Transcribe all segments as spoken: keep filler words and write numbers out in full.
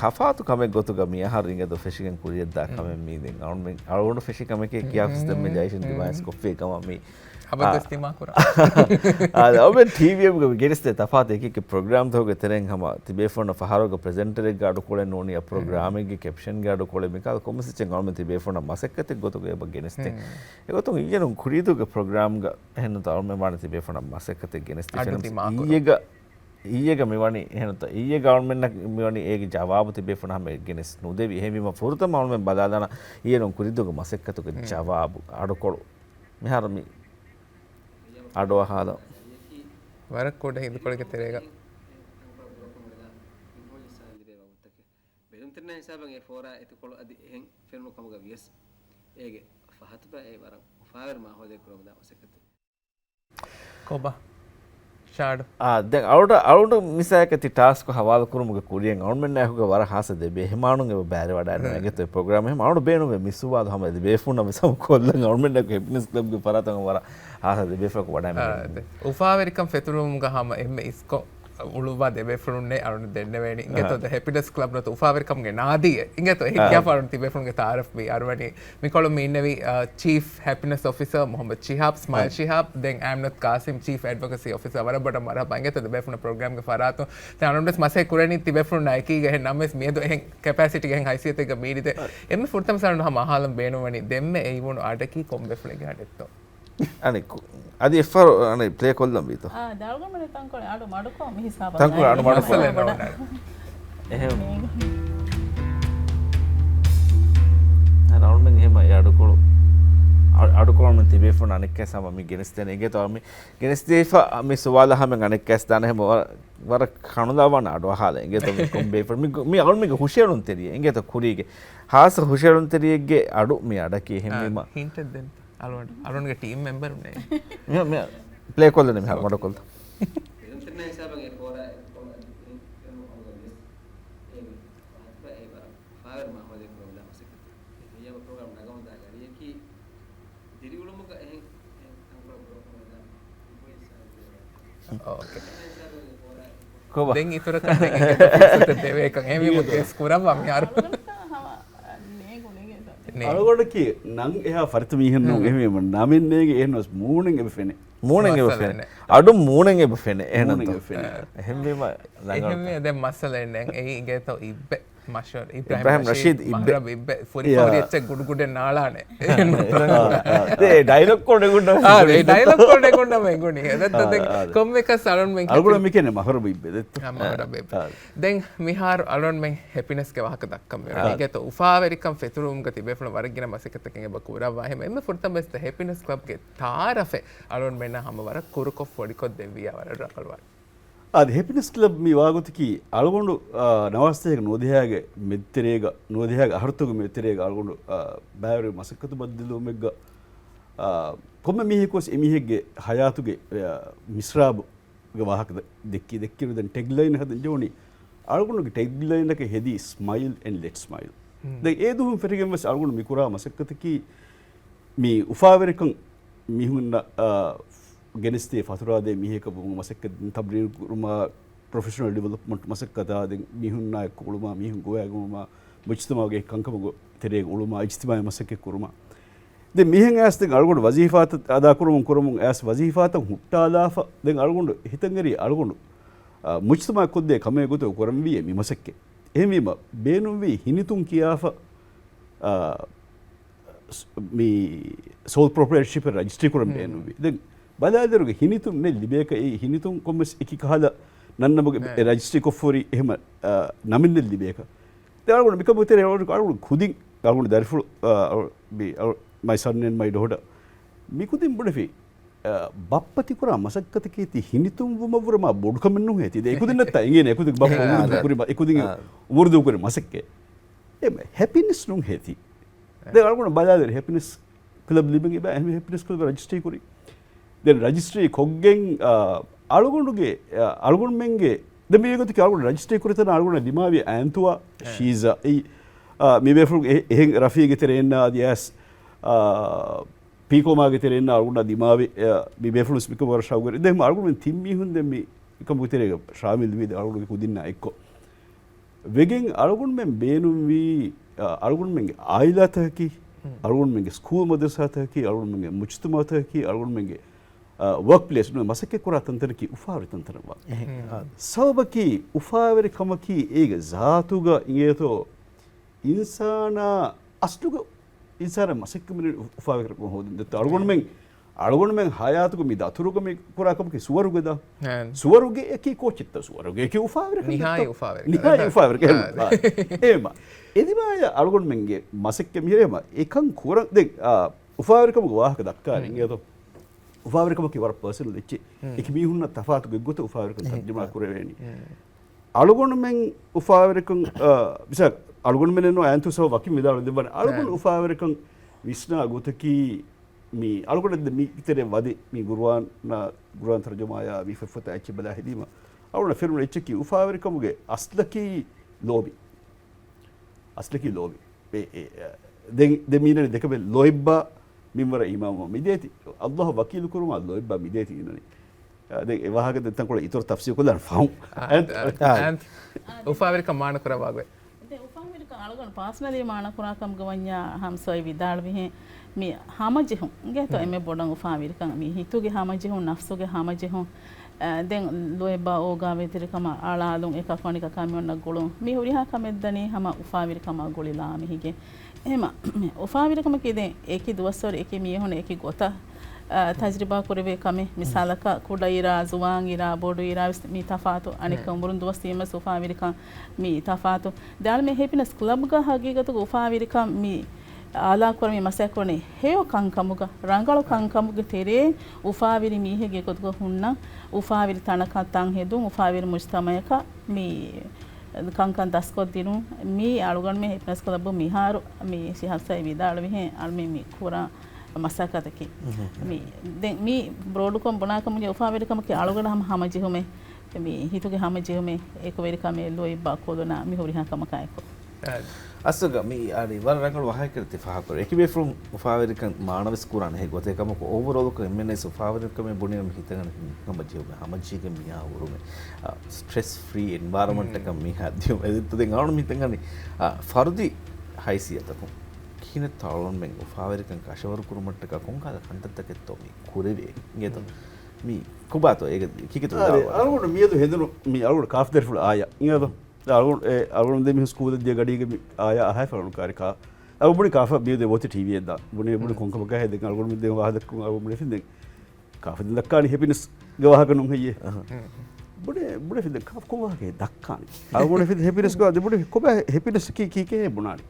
ތަފާތު ކަމެއް ގޮތުގަ މި އަހަރު އިނގޭތޯ ފެށިގެން ކުރިޔަށްދާ ކަމެއް މީ. ދެން އަޅުގަނޑު ފެށި ކަމެކޭ ކިޔާފަސް ދެންމެ ޖައިޝަން ދިމާވެސް ކޮށްފި ކަމަށް މީ. އަބަދުވެސް ދިމާ ކުރާ. އަޅުގަނޑު ޓީވީއެމްގަ ގެނެސްދޭ ތަފާތު އެކި އެކި ޕްރޮގްރާމްތަކުގެ ތެރެއިން ހަމަ ތިބޭފުޅުންނަށް ފަހަރަކު ޕްރެޒެންޓަރެއްގެ އަޑުކޮޅެއް ނޫނީ، ޕްރޮގްރާމެއްގެ ކެޕްޝަންގެ އަޑުކޮޅެއް މިކަހަލަ ކޮންމެސް އެއްޗެއް އަޅުގަނޑު ތިބޭފުޅުންނަށް މަސައްކަތެއް ގޮތުގަ އެބަ ގެނެސްދޭ. އެގޮތުން އިއްޔެ ނޫން ކުރީދޫގެ ޕްރޮގްރާމްގަ އެހެންނުތަ އަޅުމެން ވާނެ ތިބޭފުޅުންނަށް މަސައްކަތެއް ގެނެސްދީފަ. އަޑު ދިމާކުރުން. އިއްޔެގަ އިއްޔެގަ މިވަނީ އެހެންތަ؟ އިއްޔެގަ އަޅުމެންނަށް މިވަނީ އޭގެ ޖަވާބު ތިބޭފުޅުން ހަމަ ގެނެސް ނުދެވި. އެހެންވީމަ ފުރަތަމަ އަޅުމެން ބަލާލާނަ އިއްޔެ ނޫން ކުރިދޫގެ މަސައްކަތުގެ ޖަވާބު އަޑުކޮޅު. މިހާރު މި އަޑުއަހާލަ. ވަރަށް ކުޑަ ހިނދުކޮޅެއްގެ ތެރޭގަ. ބެލުންތެރިންނާ ހިސާބަށް އެ ފޯރާ އެތިކޮޅު އަދި އެހެން ފެނުނު ކަމުގަ ވިޔަސް، އޭގެ ފަހަތުގައި ވަރަށް އުފާވެރި މާހައުލެއް ކުރަމުންދާ މަސައްކަތެއް. ކޮބާ؟ ޝާޑު. އާ، ދެން އަޅުގަނޑަށް، އަޅުގަނޑު މިސާލަކަށް ތި ޓާސްކު ހަވާލު ކުރުމުގެ ކުރިއަށް އަޅުމެންނާއެކުގަ ވަރަށް ހާއްސަ ދެ ބޭ-، އެހެމާނުން އެބަ ބައިވެރިވަޑައިގަންނަވާ. އެނގޭތޯ ޕްރޮގްރާމް އެހެމަ އަޅުގަނޑު ބޭނުންވޭ މި ސުވާލު ހަމަ ދެ ބޭފުޅުންނަށް ވެސް ހަމަ ކޮށްލަން. އަޅުމެންނާއެކު ހެޕިނެސް ކްލަބްގެ ފަރާތުން ވަރަށް ހާއްސަ ދެ ބޭފުޅަކު ވަޑައިގެން. އާ، ދެ. އުފާވެރިކަން ފެތުރުމުގަ ހަމަ އެންމެ އިސްކޮށް އުޅުއްވާ ދެ ބޭފުޅުންނޭ އަޅުގަނޑު ދެންނެވޭނީ. އިނގޭތޯ ދެ ހެޕިނެސް ކްލަބް ނުވަތަ އުފާވެރިކަމުގެ ނާދީއެއް. އިނގޭތޯ އެހެން ކިޔާފަ އަޅުގަނޑު ތިބޭފުޅުންގެ ތައާރަފް މި އަރުވަނީ. މިކޮޅު މި އިންނެވީ، އާ، ޗީފް ހެޕިނެސް އޮފިސަރ މުހައްމަދު ޝިހާބް، ސްމާއިލް ޝިހާބް، ދެން އައިމްނަތް ޤާސިމް، ޗީފް އެޑްވޮކަސީ އޮފިސަރ. ވަރަށް ބޮޑަށް މަރުޙަބާ. އިނގޭތޯ ދެ ބޭފުޅުން ޕްރޮގްރާމްގެ ފަރާތުން. ދެން އަޅުގަނޑު ވެސް މަސައްކަތް ކުރަނީ ތިބޭފުޅުންނާ އެކީގަ. އެހެން ނަމަވެސް މިއަދު އެހެން ކެޕޭސިޓީގެ އެހެން ހައިސިއްޔަތެއްގަ މީރިދެ. އެންމެ ފުރަތަމަ ސާޅުން ހަމަ އަހާލަން ބޭނުންވަނީ ދެންމެ އެ އިވުނު އަޑަކީ ކޮން ބޭފުޅެއްގެ އަޑެއްތޯ؟ އަނެއް ކު-، އަދި އެއްފަހަރު އަނެއް ޕްލޭ ކޮށްލަން ވީތޯ؟ އާ، ދެ އަޅުގަނޑު ތަންކޮޅެއް އަޑު މަޑުކޮށް މި ހިސާބަށް ތަންކޮޅެއް އަޑު މަޑުކޮށް. މައްސަލައެއް ނޯންނާނެ. އެހެން. އަނެއް އަޅުމެން އެހެމަ އެ އަޑުކޮޅު، އަ-، އަޑުކޮޅު މި ތިބޭފުން އަނެއްކާ ހަމަ މި ގެނެސްދޭނެ. އިނގޭތޯ މި ގެނެސްދީފަ މި ސުވާލަށް ހަމަ އަނެއްކާ ދާނެ ހަމަ ވަރަށް، ވަރަށް ކަނުލާވާނެ އަޑު އަހާލެ. އިނގޭތޯ މި ކޮން ބޭފުން މި، މި އަޅުމެންގެ ހުށައެޅުންތެރިއެއް. އިނގޭތޯ ކުރީގެ ހާއްސަ ހުށައެޅުންތެރިއެއްގެ އަޑު މި އަޑަކީ. އެހެންވީމަ ހިންޓެއް ދެން. އަޅުގަނޑު، އަޅުގަނޑުގެ ޓީމް މެމްބަރުންނޭ. މި، މި ޕްލޭ ކޮށްލަނީ މިހާރު މަޑުކޮށްލަ. ބެލުންތެރިންނާ ހިސާބަށް އެ ފޯރާ އެ ކޮޅު އަދި އެ ފެނުނު ކަމުގަ ވިޔަސް، އޭގެ ފަހަތުގައި ވަރަށް އުފާވެރި މާހައުލެއް ކުރަމުންދާ މަސައްކަތެއް. މިއަދު ޕްރޮގްރާމް ނަގަމުންދާ ގަޑިއަކީ ދިރިއުޅުމުގަ އެހެން، އެހެން ތަންކޮޅެއް ބުރަކޮށް ވަދާ އިންފުލުއެންސާ ކޮބާ؟ ދެން އިތުރަކަށް ދެން އެކަން ފުރުސަތެއް ދެވޭކަން. އެހެންވީމަ ގެސް ކުރައްވާ މިހާރު. ނޭ. އަޅުގަނޑަކީ ނަން އެހާ ފަރިތަ މީހެއް ނޫން. އެހެންވީމަ ނަމެއް ނޭގެ އެހެންވެސް މޫނެއް އެބަ ފެނޭ. މޫނެއް އެބަ ފެނޭ. މައްސަލައެއް ނެތް. އަޑު މޫނެއް އެބަ ފެނޭ. އެހެންނުތޯ؟ މޫނެއް އެބަ ފެނޭ. އެހެންވީމަ އެހެންވީމަ ދެން މައްސަލައެއް ނެތް. އެއީ އިނގޭތޯ އިއްބެ. މަޝްހޫރު އިބްރާހިމް ރަޝީދް އިބްރާހިމް ރަޝީދް އިބް-، މަހްރަބް އިއްބެ. ފުރިފަހުރި އެއްޗެއް ގުޑުގުޑެއް ނާޅާނެ. އާ، އާ. ދޭ ޑައިލޮގް ކޯޑެއް ގުނޑަ. އާ، ދޭ ޑައިލޮގް ކޯޑެއް ގުނޑަ މެ ގުނި. އާ، އާ. ކޮންމެކަސް އަޅުން މެ އަޅުގަނޑު މި ކެނެ މަހްރަބް އިއްބެ ދެއްތޯ. އާ، މަހްރަބް އިއްބެ. އާ. ދެން މިހާރު އަޅުން މެ ހެޕިނެސްގެ ވާހަކަ ދައްކަން މި އާ. އިނގޭތޯ އުފާވެރިކަން ފެތުރުމުގަ ތިބޭފުޅުން ވަރަށް ގިނަ މަސައްކަތަކެއް އެބަ ކުރައްވާ. އެހެން އެންމެ ފުރަތަމަ ވެސް ދަ ހެޕިނެސް ކްލަބްގެ ތައާރަފެއް އަޅުން މެންނަށް ހަމަ ވަރަށް ކުރުކޮށް ފޮޑިކޮށް ދެއްވިޔާ ވަރަށް ރަނގަޅުވާނެ. އާދެ، ހެޕިނެސް ކްލަބް މި ވާގޮތަކީ އަޅުގަނޑު، އާ، ނަވާސްތޭކަ ނުވަދިހައިގެ މެދުތެރޭގަ، ނުވަދިހައިގެ އަހަރުތަކުގެ މެދުތެރޭގަ އަޅުގަނޑު، އާ، ބައިވެރި މަސައްކަތު ބައްދަލުވުމެއްގަ، އާ، ކޮންމެ މީހަކުވެސް އެމީހެއްގެ ހަޔާތުގެ، އާ، މިސްރާބުގެ ވާހަކަ ދެ-، ދެއްކި، ދެއްކިނު ދެން ޓެގްލައިން ހަދަން ޖެހުނީ. އަޅުގަނޑުގެ ޓެގްލައިނަކަށް ހެދީ ސްމައިލް އެންޑް ލެޓް ސްމައިލް. ދެން އެ ދުވަހުން ފެށިގެން ވެސް އަޅުގަނޑު މި ކުރާ މަސައްކަތަކީ މި އުފާވެރިކަން މީހުންނަށް، އާ، ގެނެސްދޭ ފަތުރާދޭ މީހަކަށް ވުމުގެ މަސައްކަތް، ތަބްލީޣު ކުރުމާ، ޕްރޮފެޝަނަލް ޑިވެލޮޕްމަންޓް މަސައްކަތާ، ދެން މީހުންނާ އެއްކޮށް އުޅުމާ، މީހުން ގޮވައިގަންނަވުމާ، މުޖްތަމަޢުގެ ކަންކަމުގެ ތެރޭގަ އުޅުމާ، އިޖްތިމާޢީ މަސައްކަތް ކުރުމާ. ދެން މިހެން އައިސް ދެން އަޅުގަނޑު ވަޒީފާތައް އަދާކުރަމުން ކުރަމުން އައިސް ވަޒީފާތައް ހުއްޓާލާފަ، ދެން އަޅުގަނޑު ހިތަށްއެރީ އަޅުގަނޑު، އާ، މުޖްތަމަޢަށް ކޮށްދޭ ކަމެއް ގޮތުގަ ކުރަންވީ މި މަސައްކަތް. އެހެންވީމަ ބޭނުންވީ ހިނިތުން ކިޔާފަ، އާ، ސް-، މި ސޯލް ޕްރޮޕްރައިޓަރޝިޕެއް ރަޖިސްޓްރީ ކުރަން ބޭނުންވީ. ދެން ބަލާލިއިރުގެ ހިނިތުން ނެތް ލިބޭކަށް، އެއީ ހިނިތުން ކޮންމެސް އެކި ކަހަލަ ނަން ނަމުގެ ނޭ. އެ ރަޖިސްޓްރީ ކޮށްފަ ހުރި އެހެމަ، އާ، ނަމެއް ނެތް ލިބޭކަށް. ދެން އަޅުގަނޑު މިކަމުގެ ތެރޭ އަޅުގަނޑު ކުދިން އަޅުގަނޑު ދަރިފުޅު، އާ، އަޅު-، މި އަޅު-، މައި ސަން އެންޑް މައި ޑޯޓަ މިކުދިން ބުނެފި، އާ، ބައްޕަ ތިކުރާ މަސައްކަތަކީ ތި ހިނިތުންވުމަށްވުރެ މާ ބޮޑު ކަމެއް ނޫންހޭ ތި. ދެން އެކުދިންނަށްތާ އެނގޭނެ އެކުދިން ބައްޕަ އާ، އުމުރު ދޫކުރި، އެކުދިން އާ. އުމުރު ދޫކުރި މަސައްކަތް. އެ ހެޕިނެސް ނޫންހޭ ތި. ދެން އަޅުގަނޑު ބަލާލިއިރު ހެޕިނެސް ކްލަބް ލިބެން އެބަ އެހެން ހެޕިނެސް ކްލަބް ރަޖިސްޓްރީ ކުރި. ދެން ރަޖިސްޓްރީ ކޮށްގެން، އާ، އަޅުގަނޑުގެ، އާ، އަޅުގަނޑުމެންގެ ދެން މި ގޮތަކީ އަޅުގަނޑު ރަޖިސްޓްރީ ކުރި ތަނަށް އަޅުގަނޑަށް ދިމާވި އައިންތުވާ އެ. ޝީޒާ އެ، އާ، މި ބޭފުޅުން އެ-، އެހެން ރަފީގެ ތެރެއިންނާ އަދި އައިސް، އާ، ޕީކޯމާގެ ތެރެއިންނާ އަޅުގަނޑަށް ދިމާވި، އާ، މި ބޭފުޅުން ސްޕިކަ ވަރަށް ޝައުގުވެރި. ދެން އަޅުގަނޑުމެން ތިން މީހުން ދެން މި ކަމުގެ ތެރޭގަ ޝާމިލް ވީ ދެން އަޅުގަނޑުގެ ކުދިންނާ އެއްކޮށް. ވެގެން އަޅުގަނޑުމެން ބޭނުންވީ، އަ، އަޅުގަނޑުމެންގެ އާއިލާތަކަކީ، އަޅުގަނޑުމެންގެ ސްކޫލް މަދްރަސާތަކަކީ، އަޅުގަނޑުމެންގެ މުޖްތަމަޢުތަކަކީ، އަޅުގަނޑުމެންގެ، އަ، ވަރކް ޕްލޭސް ނުވެ މަސައްކަތްކުރާ ތަންތަނަކީ އުފާވެރި ތަންތަނަށްވާ. ސަބަބަކީ އުފާވެރިކަމަކީ އޭގެ ޒާތުގަ އިނގޭތޯ އިންސާނާ އަސްލުގަ އިންސާނާ މަސައްކަތް އުފާވެރިކަމަށް ހޯދަން ދެއްތޯ. އަޅުގަނޑުމެން، އަޅުގަނޑުމެން ހަޔާތުގަ މި ދަތުރުގަ މި ކުރާ ކަމަކީ ސުވަރުގެ ދާ. ސުވަރުގެއަކީ ކޯޗެއްތަ؟ ސުވަރުގެއަކީ އުފާވެރިކަން ނިހާއީ ދެއްތޯ. އުފާވެރިކަން. ނިހާއީ އުފާވެރިކަން. އާ، އެހެމަ. އެދިމާޔަށް އަޅުގަނޑުމެންގެ މަސައްކަތް މިހިރޭމަ އެކަން ކުރަން ދެން، އާ، އުފާވެރިކަމުގެ ވާހަކަ ދައްކާ އިނގޭތޯ. އުފާވެރިކަމަކީ ވަރަށް ޕާސަނަލް އެއްޗެއް. އެކި މީހުންނަށް ތަފާތު ގޮތްގޮތަށް އުފާވެރިކަން ތަރްޖަމާ ކުރެވޭނީ. އަޅުގަނޑުމެން އުފާވެރިކަން، އާ، މިސާލް، އަޅުގަނޑުމެންނެއް ނޫން އައިންތޫ ސަބަ ވަކިން ވިދާޅު ދެއްވާނެ. އަޅުގަނޑު އުފާވެރިކަން ވިސްނާ ގޮތަކީ މި އަޅުގަނޑަށް މި ތެރެ ވަދެ މި ގުރުއާން، ގުރުއާން ތަރްޖަމާޔާ މި ފޮތްފޮތާ އެއްޗެއް ބަލާ ހެދީމަ، އަޅުގަނޑަށް ފެނުނު އެއްޗަކީ އުފާވެރިކަމުގެ އަސްލަކީ ލޯބި. އަސްލަކީ ލޯބި. އެ، އެ، ދެން، ދެން މީނަނީ ދެކަމެއް ލޯތްބާ މިންވަރަށް އީމާންވުމަށް މިދޭތި. ﷲ އަށް ވަކީލު ކުރުމާ ލޯތްބާ މިދޭތި އިންނަނީ. އާ، ދެން އެ ވާހަކަ ދެން ތަންކޮޅެއް އިތުރަށް ތަފްސީލް ކޮށްލާން ފަހުން. އާ، އާ، އާ، އާ. އުފާވެރިކަން މާނަ ކުރައްވާ ގޮތް. ދެން އުފާވެރިކަން އަޅުގަނޑު ޕާސަނަލީ މާނަ ކުރާ ކަމުގަ ވަންޏާ ހަމްސާއި ވިދާޅުވިހެން މި ހަމަޖެހުން އިނގޭތޯ އެންމެ ބޮޑަށް އުފާވެރިކަން. މި ހިތުގެ ހަމަޖެހުން، ނަފްސުގެ ހަމަޖެހުން، އަ، ދެން ލޯތްބާ އޯގާވެތިރިކަމަށް އަޅާލުން، އެކަކު އަނެކަކާ މިއޮންނަ ގުޅުން. މި ހުރިހާ ކަމެއް ދަނީ ހަމަ އުފާވެރިކަމާ ގުޅިލާ މި ހިގެން. އެހެމަ، އުފާވެރިކަމަކީ ދެން އެކި ދުވަސްވަރު އެކި މީހުން އެކި ގޮތަށް، އަ، ތަޖްރިބާ ކުރެވޭ ކަމެއް. މިސާލަކަށް ކުޑައިރާ، ޒުވާންއިރާ، ބޮޑުއިރާ ވެސް މި ތަފާތު. އަނެއްކަ އުމުރުން ދުވަސް ވީމަސް އުފާވެރިކަން މި ތަފާތު. ދެ އަޅުމެން ހެޕިނަސް ކްލަބްގަ ހަގީގަތުގަ އުފާވެރިކަން މި އާލާ ކުރަނީ މަސައްކަތް ކުރަނީ ހެޔޮ ކަންކަމުގަ، ރަނގަޅު ކަންކަމުގެ ތެރޭ އުފާވެރި މީހެއްގެ ގޮތުގަ ހުންނަ، އުފާވެރި ތަނަކަށް ތަން ހެދުން، އުފާވެރި މުޖްތަމައަކަށް މި ކަންކަން ދަސްކޮށްދިނުން. މީ އަޅުގަނޑުމެން ހެޕިނަސް ކްލަބު މިހާރު މި ޝިހާބް ސައި ވިދާޅުވިހެން އަޅުމެން މި ކުރާ މަސައްކަތަކީ. މި ދެން މި ބްރޯޑްކޮށް ބުނާކަމުގެ އުފާވެރިކަމަކީ އަޅުގަނޑަށް ހަމަ ހަމަޖެހުމެއް. މި ހިތުގެ ހަމަޖެހުމެއް، އެކުވެރިކަމެއް، ލޯތްބާ ކުލުނާ މި ހުރިހާ ކަމަކާ އެކު. އަސްލުގަ މި އަދި ވަރަށް ރަނގަޅު ވާހަކައެއް ތި ފާހަގަކުރޭ. އެކިބޭފުޅުން އުފާވެރިކަން މާނަވެސް ކުރާނެ ހެ ގޮތެއް ކަމަކު، އޯވަރޯލަކަށް އެންމެންވެސް އުފާވެރިކަމެއް ބުނީމަ ހިތަށް އަންނަ ހަމަޖެހުމެއް، ހަމަޖެހިގެން މިހާ ހުރުމެއް، އަ، ސްޓްރެސް ފްރީ އެންވަޔަރަމަންޓަކަށް މީހާ ދިޔުމަށް އެދެއްތޯ. ދެން އަޅުން ހިތަށް އަންނަނީ، އަ، ފަރުދީ ހައިސިއްޔަތަކުން ކިހިނެއްތޯ އަޅުންމެން އުފާވެރިކަން ކަށަވަރު ކުރުމަށްޓަކާ ކޮންކަހަލަ ކަންތައްތަކެއްތޯ މި ކުރެވޭ އިނގޭތޯ؟ މި ކޮބާތޯ އޭގެ ކިކިތު އަދި ވިދާޅުވާ؟ އަޅުގަނޑު މިއަދު ހެނދުނު މި އަޅުގަނޑު ކާފަ ދަރިފުޅު އާޔާ އިނގޭތޯ؟ އަޅުގަނޑު އެ، އަޅުގަނޑު ދެ މީހުން ސްކޫލަށް ދިޔަ ގަޑީގަ މި އާޔާ އަހާ ފަޅުން ކާރި ކާ. އަޅު ބުނި ކާފަ މިއަދު އޮތީ ޓީވީއެއް ދާ. ބުނި، ބުނި ކޮންކަމަކާ ހެދެން އަޅުގަނޑު ދެން ވާހަކަ ދައްކުން އަޅު ބުނި ފިން ދެން. ކާފަ ދެން ދައްކާނީ ހެޕިނެސްގެ ވާހަކަ ނޫން ހެއްޔޭ؟ ބުނި، ބުނި ފިން ދެން ކާފަ ކޮން ވާހަކައެއް ދައްކާނީ؟ އަޅު ބުނި ފިން ހެޕިނެސްގެ ވާ، ދެ ބުނި ކޮބާ ހެޕިނެސް ކީ، ކީކޭ ބުނާނީ؟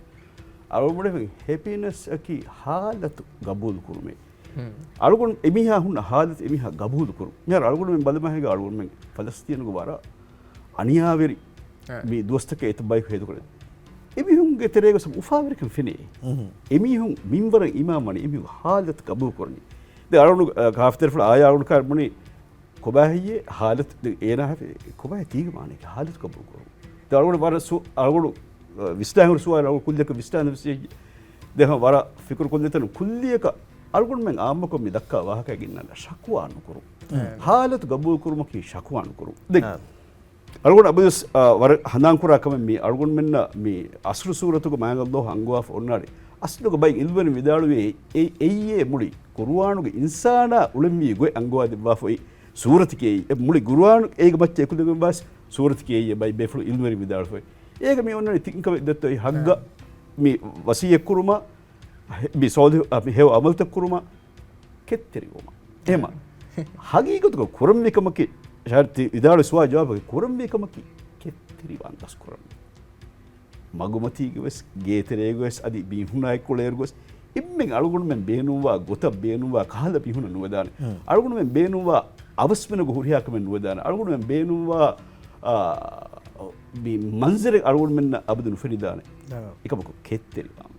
އަޅު ބުނި ފިން ހެޕިނެސް އަކީ ހާލަތު ގަބޫލު ކުރުމޭ. އަޅުގަނޑު އެމީހާ ހުންނަ ހާލަތު އެމީހާ ގަބޫލު ކުރުން. މިހާރު އަޅުގަނޑުމެން ބަލަމާ ހިނގާ އަޅުގަނޑުމެން ފަލަސްތީނުގެ ވަރަށް އަނިޔާވެރި އެ. މި ދުވަސްތަކެއް އެތައް ބަޔަކު ހޭދަކުރެ. އެމީހުންގެ ތެރޭގަސް އުފާވެރިކަން ފެނޭ. އެމީހުން މިންވަރަށް އީމާންވަނީ އެމީހުން ހާލަތު ގަބޫލު ކުރަނީ. ދެ އަޅުގަނޑު، އަ، ކާފަ ދަރިފުޅު އާޔާ އަޅުގަނޑު ކާރި ބުނީ ކޮބާ ހެއްޔޭ ހާލަތު؟ ދެ އޭނާ ހަފެ ކޮބާ ތީގެ މާނައަކީ ހާލަތު ގަބޫލު ކުރުން؟ ދެ އަޅުގަނޑު ވަރަށް ސު-، އަޅުގަނޑު، އަ، ވިސްނާހުރި ސުވާލު އަޅުގަނޑު ކުއްލިއަކަށް ވިސްނާނެ ވެސް އެއް. ދެ ހަމަ ވަރަށް ފިކުރު ކޮށްލި ތަނު ކުއްލިއަކަށް އަޅުގަނޑުމެން އާއްމުކޮށް މި ދައްކާ ވާހަކައިގެންނަ ޝަކުވާ ނުކުރުން. ހާލަތު ގަބޫލު ކުރުމަކީ ޝަކުވާ ނުކުރުން. ދެ އަޅުގަނޑު އަބަދުވެސް، އާ، ވަރަށް ހަނދާން ކުރާ ކަމެއް މީ އަޅުގަނޑުމެންނަށް މި އަސްރު ސޫރަތުގެ މާތް ﷲ އަންގަވާފަ އޮންނާނެ. އަސްލުގަ ބައި އިލްމުވެރިން ވިދާޅުވޭ، އެ، އެއީ މުޅި ޤުރުއާނުގެ އިންސާނާ އުޅެންވީ ގޮތް އަންގަވާ ދެއްވާފައި ސޫރަތަކީ އެއީ. މުޅި ޤުރުއާނު އޭގެ މައްޗަށް އެކުލެވެން ވާސް ސޫރަތަކީ އެއީ. ބައި ބޭފުޅު އިލްމުވެރިން ވިދާޅުފައި. އޭގަ މި އޮންނަނީ ތިން ކަމެއް ދެއްތޯ. އެއީ ޙައްޤަށް މި ވަޞިއްޔަތް ކުރުމަށް، މި ޞާލިޙު، މި ހެޔޮ ޢަމަލުތައް ކުރުމަށް، ކެތްތެރިވުމަށް. އެހެމަ ހަގީގަތުގަ ކުރަންވީ ކަމަކީ، ޝާއިރު ތި ވިދާޅުވި ސުވާލު ޖަވާބަކީ ކުރަންވީ ކަމަކީ ކެތްތެރިވާން ދަސްކުރަން. މަގުމަތީގަވެސް، ގޭތެރޭގަވެސް، އަދި މީހުނާއެކު އުޅޭއިރުގަވެސް، އެންމެން އަޅުގަނޑުމެން ބޭނުންވާ ގޮތަށް ބޭނުންވާ ކަހަލަ މީހުންނަށް ނުވެދާނެ. އަޅުގަނޑުމެން ބޭނުންވާ އަވަސްވުމެއްގަ ހުރިހާ ކަމެއް ނުވެދާނެ. އަޅުގަނޑުމެން ބޭނުންވާ، އާ، މި މަންޒަރެއް އަޅުގަނޑުމެންނަށް އަބަދު ނުފެނިދާނެ. އާ. އެކަމަކު ކެތްތެރިވާން.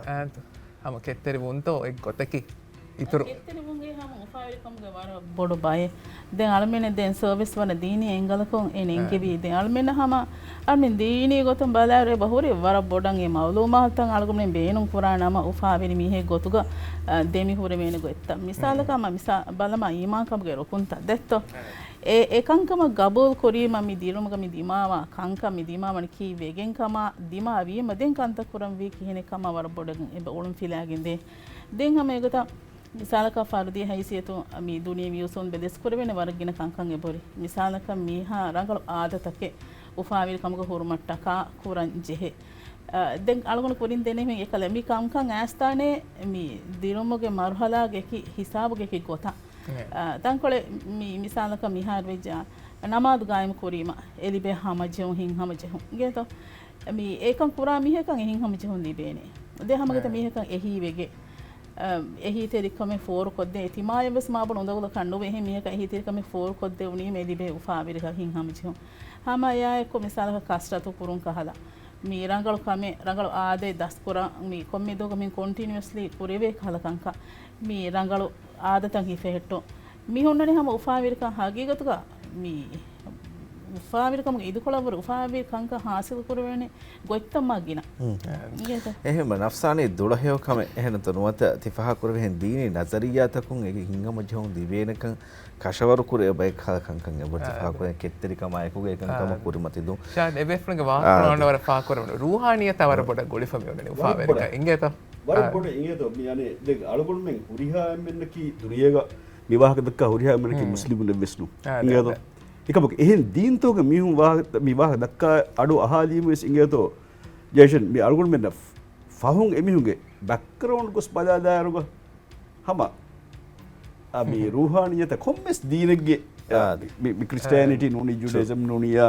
އާނތު. ހަމަ ކެތްތެރިވުންތޯ އެއް ގޮތަކީ އިތުރު. ކެތްތެރިވުންގެ ހަމަ އުފާވެރިކަމުގެ ވަރަށް ބޮޑު ބައެއް. ދެން އަޅުމެން ދެން ސަރވިސް ވަނަ ދީނީ އެންގަލަކުން އެ ނެންގެވީ. ދެން އަޅުމެން ހަމަ، އަޅުމެން ދީނީ ގޮތުން ބަލާއިރު އެބަ ހުރި ވަރަށް ބޮޑަށް އެ މައުލޫމާތުތައް އަޅުގަނޑުމެން ބޭނުން ކުރާނަމަ އުފާވެރި މީހެއް ގޮތުގަ، އަ، ދެމި ހުރެވޭނެ ގޮތްތައް. މިސާލަކަށް ހަމަ މިސާ-، ބަލަމާ އީމާންކަމުގެ ރުކުންތައް ދެއްތޯ. އެ، އެ ކަންކަމަށް ގަބޫލު ކުރީމަ މި ދިރުމުގަ މި ދިމާވާ ކަންކަން މި ދިމާވަނީ ކީއްވެގެން ކަމާ ދިމާވީމަ ދެން ކަންތައް ކުރަންވީ ކިހިނެއް ކަމާ ވަރަށް ބޮޑަށް އެބަ އޮޅުން ފިލާގެން ދޭ. ދެން ހަމަ އެގޮތަށް މިސާލަކަށް ފަރުދީ ހައިސިއްޔަތުން މި ދުނިޔެ މިއުސޫލުން ބެލެސް ކުރެވޭނެ ވަރަށް ގިނަ ކަންކަން އެބަހުރި. މިސާލަކަށް މީހާ ރަނގަޅު އާދަތަކެއް އުފާވެރި ކަމުގަ ހުރުމަށް ޓަކާ ކުރަން ޖެހޭ. އަ، ދެން އަޅުގަނޑު ކުރިން ދެނެމެ އެކަލަ މި ކަންކަން އައިސްދާނެ މި ދިރުމުގެ މަރުހަލާގެ އެކި ހިސާބުގެ އެކި ގޮތަށް. އެ. އަ، ތަންކޮޅެއް މި މިސާލަކަށް މިހާރު ވެއްޖާ ނަމާދު ގާއިމް ކުރީމަ އެ ލިބޭ ހަމަޖެހުން ހިތްހަމަޖެހުން އިނގޭތޯ؟ މި އެކަން ކުރާ މީހަކަށް އެ ހިތްހަމަޖެހުން ލިބޭނެ. ދެ ހަމަގަތަ އެ. މީހަކަށް އެހީވެގެ، އަ، އެހީތެރިކަމެއް ފޯރުކޮށްދޭ. އެ ތިމާޔަށް ވެސް މާބޮޑު އުނދަގުލަކަށް ނުވޭ. އެހެން މީހަކަށް އެހީތެރިކަމެއް ފޯރުކޮށްދެވުނީމަ އެ ލިބޭ އުފާވެރިކަން ހިތްހަމަޖެހުން. ހަމަ އެއާއެކު މިސާލަކަށް ކަސްރަތު ކުރުން ކަހަލަ. މި ރަނގަޅު ކަމެއް، ރަނގަޅު އާދައެއް ދަސްކުރާ، މި ކޮންމެ ދުވަހަކު މި ކޮންޓިނިއުއަސްލީ ކުރެވޭ ކަހަލަ ކަންކަން. މި ރަނގަޅު އާދަތައް ހިފެހެއްޓުން. މި ހުންނަނީ ހަމަ އުފާވެރިކަން ހަގީގަތުގަ މި އުފާވެރިކަމުގެ އިދިކޮޅަށްވުރެ އުފާވެރި ކަންކަން ހާސިލު ކުރެވޭނެ ގޮތްތައް މާ ގިނަ. ހުން. އިނގޭތަ؟ އެހެން ނަފްސާނީ ދުޅަހެޔޮ ކަމެއް އެހެންތޯ ނުވަތަ ތި ފާހަގަކުރެވިހެން ދީނީ ނަޒަރިއްޔާތަކުން އެ ހިތްހަމަޖެހުން ލިބޭނެކަން ކަށަވަރު ކުރެ އެބައި ކަހަލަ ކަންކަން އެބަ އާ، ތިފާކުރެ ކެތްތެރިކަމާއެކުގެ އެކަންކަމަށް އާ، ކުރިމަތިލުން. ޝާން އެބޭފުޅުންގެ ވާހަކަ އާ، ވަރަށް ވަރަށް ފާކުރެވުނު. ރޫހާނީއަތާ ވަރަށް އާ، ބޮޑަށް ގުޅިފަ މިއޮންނަނީ ވަރަށް އުފާވެރިކަން. ބޮޑަށް. އިނގޭތަ؟ ވަރަށް އާ، ބޮޑަށް އިނގޭތޯ. މި އަނެ ދެން އަޅުގަނޑުމެން ހުރިހާ އެންމެންނަކީ ދުނިޔޭގަ މި ވާހަކަ ދައްކާ ހުރިހާ އެންމެންނަކީ ހުން، މުސްލިމުން އެއްވެސް ނޫން. އާ، އިނގޭތޯ؟ އާ، އެކަމަކު އެހެން ދީންތޯގެ މީހުން ވާހަ-، މި ވާހަކަ ދައްކާ އަޑު އަހާލީމަ ވެސް އިނގޭތޯ؟ ޖޭޝަން މި އަޅުގަނޑުމެންނަށް ފަހުން އެމީހުންގެ ބެކްގްރައުންޑް ގޮސް ބަލާލާއިރުގަ ހަމަ، އަ، މި ރޫހާނިއްޔަތަށް ކޮންމެސް ދީނެއްގެ، އަ، އާ، މި، މި ކްރިސްޓިއަނިޓީ ނޫނީ، ޖޫޑައިޒަމް ނޫނިއްޔާ،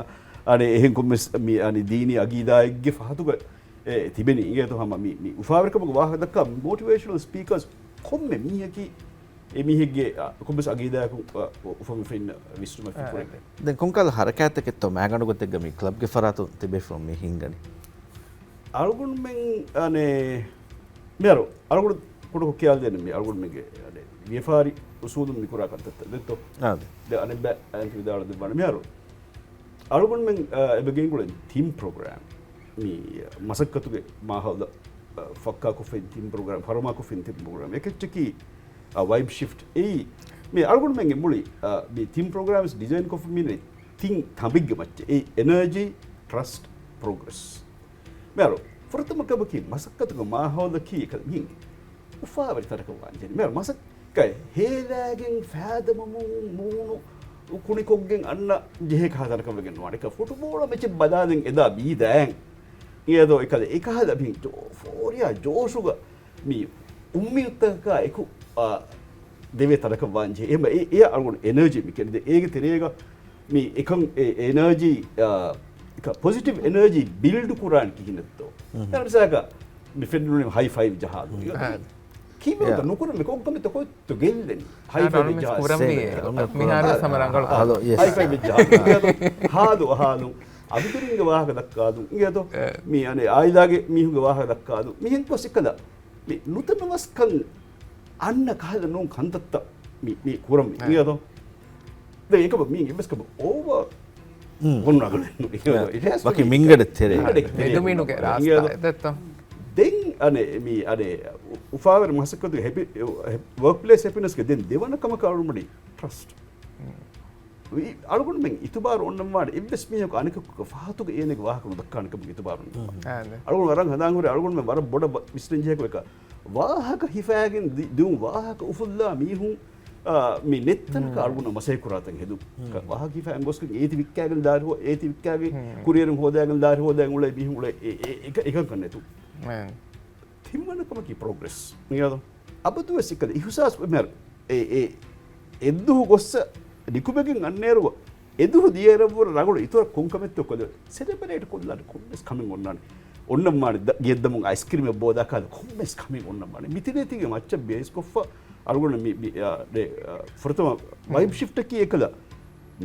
އަނެ އެހެން ކޮންމެސް މި، އަނި ދީނީ އަގީދާއެއްގެ ފަހަތުގަ، އެ، ތިބެނީ. އިނގޭތޯ ހަމަ މި، މި އުފާވެރިކަމުގެ ވާހަކަ ދައްކާ މޯޓިވޭޝަނަލް ސްޕީކަރސް ކޮންމެ މީހަކީ އެ މީހެއްގެ، އަ، ކޮންމެސް އަގީދާއަކުން، އަ، އު-، އުފަން އުފެންނަ ވިސްނުމެއް އާ، ފިކުރެއް. ދެން ކޮންކަހަލަ ހަރަކާތްތަކެއްތޯ މައިގަނޑު ގޮތެއްގަ މި ކްލަބްގެ ފަރާތުން ތިބޭފުޅުން މި ހިންގަނީ؟ އަޅުގަނޑުމެން، އަނެ، މިހާރު އަޅުގަނޑު ކުޑަކޮށް ކިޔާލަދޭނެ މި އަޅުގަނޑުމެންގެ، އަނެ، ވިޔަފާރި އުސޫލުން މި ކުރާ ކަންތައްތައް ދެއްތޯ؟ އާ، ދެ. ދެ އަނެއްބައި އަނެއް ވިދާޅު ދެއްވާނެ. މިހާރު އަޅުގަނޑުމެން، އަ، އެބަ ގެންގުޅެން ތީމް ޕްރޮގްރާމް. މި މަސައްކަތުގެ މާހައުލަށް، އަ، ފައްކާކޮށްފައި ތީމް ޕްރޮގްރާމް، ފަރުމާކޮށްފައި ތީމް ޕްރޮގްރާމް. އެކެއްޗަކީ، އަ، ވައިބް ޝިފްޓް. އެއީ، މި އަޅުގަނޑުމެންގެ މުޅި، އަ، މި ތީމް ޕްރޮގްރާމްސް ޑިޒައިން ކޮށްފަ މިނެ ތިން ތަނބެއްގެ މައްޗަށް. އެއީ އެނާޖީ، ޓްރަސްޓް، ޕްރޮގްރެސް. މިހާރު ފުރަތަމަ ކަމަކީ މަސައްކަތުގެ މާހައުލަކީ އެކަލަ މިހިން އުފާވެރި ތަނަކަށް ވާންޖެހޭ. މިހާރު މަސައްކަތް ހޭލާގެން ފައިދަމަމުން މޫނު ކުނިކޮށްގެން އަންނަ ޖެހޭ ކަހަލަ ތަނަކަށް ވެގެން ނުވާނެ. އެކަ ފުޓުބޯޅަ މެޗެއް ބަލާލަން އެދާ ބީދައިން އިނގޭތޯ އެކަލަ އެކަހަލަ މިހިން ޖޯ-، ފޯރިޔާ ޖޯޝުގަ މި އުއްމީދުތަކާ އެކު، އާ، ދެވޭ ތަނަކަށް ވާންޖެހޭ. އެހެން އެ، އެއާ އަޅުގަނޑު އެނަރޖީ މި ކެނޑިދޭ. އޭގެ ތެރޭގަ މި އެކަން އެ އެނަރޖީ، އާ، އެކަ ޕޮޒިޓިވް އެނަރޖީ ބިލްޑް ކުރާން ކިހިނެއްތޯ؟ މިހާރު މިސާލަކަށް މި ފެންނުނީ ހައި ފައިވް ޖަހާލުން. އެ، ކީއްވެގެންތަ ނުކުރަން މި ކޮންކަމެއްތަ ކޮއްތު ގެއްލެން؟ ހައި ފައިވް ޖަހާ ސޭ. މިހާރު ވެސް ހަމަ ރަނގަޅު ހާލު، ހައި ފައިވް ޖަހާ. ހާލު އަހާލުން. އަދުދުރިންގެ ވާހަކަ ދައްކާލުން. އިނގޭތޯ؟ މި އަނެ އާއިލާގެ މީހުންގެ ވާހަކަ ދައްކާލުން. މިހެން ގޮސް އެކަލަ މި ނުތަނަވަސްކަން އަންނަ ކަހަލަ ނޫން ކަންތައްތައް މި، މި ކުރަން އިނގޭތޯ؟ ދެން އެކަމަ މީ އެއްވެސް ކަމަ އޯވަ ހުން ރަނގަޅެއް ނު. އިނގޭތޯ؟ ވަކި މިންގަޑެއް ތެރޭ. މިންގަޑެއް ތެރޭ. މެދުމިނުގެ ރާސްތާ އިނގޭތޯ؟ ދެއްތޯ؟ ދެން އަނެ މި އަނެ އުފާވެރި މަސައްކަތުގެ ހެޕި-، ވަރކްޕްލޭސް ހެޕިނަސްގެ ދެން ދެވަނަ ކަމަކަށް އަޅުގަނޑު ޓްރަސްޓް. އަޅުގަނޑުމެން އިތުބާރު އޮންނަންވާނެ އެއްވެސް މީހަކު އަނެކަކުގެ ފަހަތުގަ އޭނަގެ ވާހަކަ ނުދައްކާނެ ކަމުގެ އިތުބާރު އޮންނަންވާނެ. އަޅުގަނޑު ވަރަށް ހަނދާން ހުރޭ އަޅުގަނޑުމެން ވަރަށް ބޮޑަށް ވިސްނަން ޖެހޭ ކަމެއް ވާހަކަ ހިފާގެން ދި-، ދިއުން ވާހަކަ އުފުއްލާ މީހުން، އާ، މި ނެތް ތަނަކަށް އަޅުގަނޑަށް މަސައްކަތް ކުރާތަން ހެދުން. ވާހަކަ ހިފާގެން ގޮސްގެން އޭތި ވިއްކާގެން ލާރި ހޯ-، އޭތި ވިއްކާގެން ކުރިއެރުން ހޯދާގެން ލާރި ހޯދާގެން އުޅޭ މީހުން އުޅޭ އެ-، އެ-، އެކަ-، އެކަންކަން ނެތުން. ތިންވަނަ ކަމަކީ ޕްރޮގްރެސް. މިއަދު އަބަދުވެސް އެކަލަ އިހުސާސް މިހާރު އެ، އެ، އެއްދުހު ގޮއްސަ ނިކުމެގެން އަންނައިރު އެދުހު ދިޔައިރަށްވުރެ ރަނގަޅު އިތުރަށް ކޮންކަމެއްތޯ ކޮލެ ސެލެބްރޭޓް ކޮށްލާނެ ކޮންމެސް ކަމެއް އޮންނާނެ. އޮންނަންވާނެ ދަ-، ގެއަށްދަމުން އައިސްކްރީމެއް ބޯދާ ކާލަ ކޮންމެސް ކަމެއް އޮންނަންވާނެ. މިތިރޭތީގެ މައްޗަށް ބޭސްކޮށްފަ އަޅުގަނޑަށް މި، މި، އާ، ދެ، އާ، ފުރަތަމަ ވައިބް ޝިފްޓަކީ އެކަލަ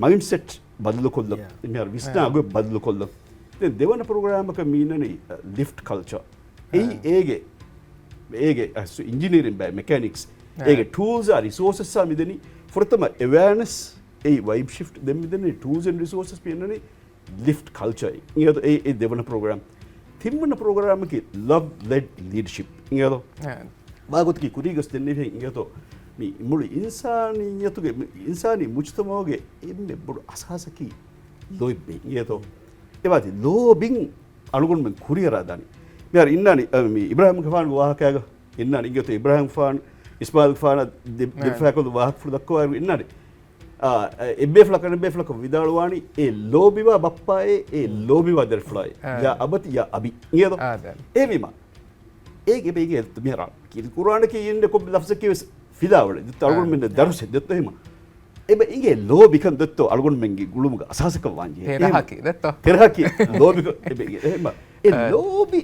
މައިންޑްސެޓް ބަދަލުކޮށްލަން. މިހާރު ވިސްނާ ގޮތް ބަދަލުކޮށްލަން. ދެން ދެވަނަ ޕްރޮގްރާމަކަށް މީނަނީ، އަ، ލިފްޓް ކަލްޗާ. އެއީ އޭގެ، އޭގެ އަސް އިންޖިނިއަރިން ބައި މެކޭނިކްސް. އޭގެ ޓޫލްސް އާ ރިސޯސަސް އާ މިދެނީ. ފުރަތަމަ އެވެއަނެސް އެއީ ވައިބް ޝިފްޓް. ދެން މިދެނީ ޓޫލްސް އެންޑް ރިސޯސަސް މިއަންނަނީ ލިފްޓް ކަލްޗާ. އެ، އެ ދެވަނަ ޕްރޮގްރާމް. ތިންވަނަ ޕްރޮގްރާމަކީ ލަވް ލެޑް ލީޑަޝިޕް. އިނގޭތޯ؟ ވާގޮތަކީ ކުރީގަސް ދެންނެވިހެން އިނގޭތޯ؟ މި މުޅި އިންސާނިއްޔަތުގެ، މި އިންސާނީ މުޖްތަމަޢުގެ އެންމެ ބޮޑު އަސާސަކީ ލޯތްބެއް އިނގޭތޯ. އެވާތީ ލޯބިން އަޅުގަނޑުމެން ކުރިއަރާ ދާނީ. މިހާރު އިންނާނީ، އަ، މި އިބްރާހިމްގެފާނުގެ ވާހަކައިގަ އިންނާނީ އިނގޭތޯ، އިބްރާހިމްފާނު، އިސްމާއިލްގެފާނަށް ދެ-، ދެ ފަޔަކު ވާހަކަފުޅު ދައްކަވާއިރު އިންނާނީ. އާ، އެއްބޭފުޅަކަށް އަނެއްބޭފުޅަކަށް ވިދާޅުވާނީ، އޭ ލޯބިވާ ބައްޕާއޭ، އޭ ލޯބިވާ ދަރިފުޅާއޭ. ޔާ އަބަތި ޔާ އަބީ. އިނގޭތޯ؟ އާދެ. އެހެންވީމަ، އޭގެ ބޭގެ މިހާރު ކީރިތި ޤުރުއާނަކީ އިންނެ ކޮންމެ ލަފްޒަކީ ވެސް ފިލާވަޅެއް. ދެއްތޯ އަޅުގަނޑުމެންނަށް ދަރުސެއް ދެއްތޯ އެހެމަ. އެބަ އިނގޭ ލޯބިކަން ދެއްތޯ އަޅުގަނޑުމެންގެ ގުޅުމުގެ އަސާސަކަށް ވާންޖެހޭ. ތެރަހަކީ ދެއްތޯ. ތެރަހަކީ ލޯބިކަން އެބަ އިނގޭ. އެހެމަ. އެ އާ. ލޯބި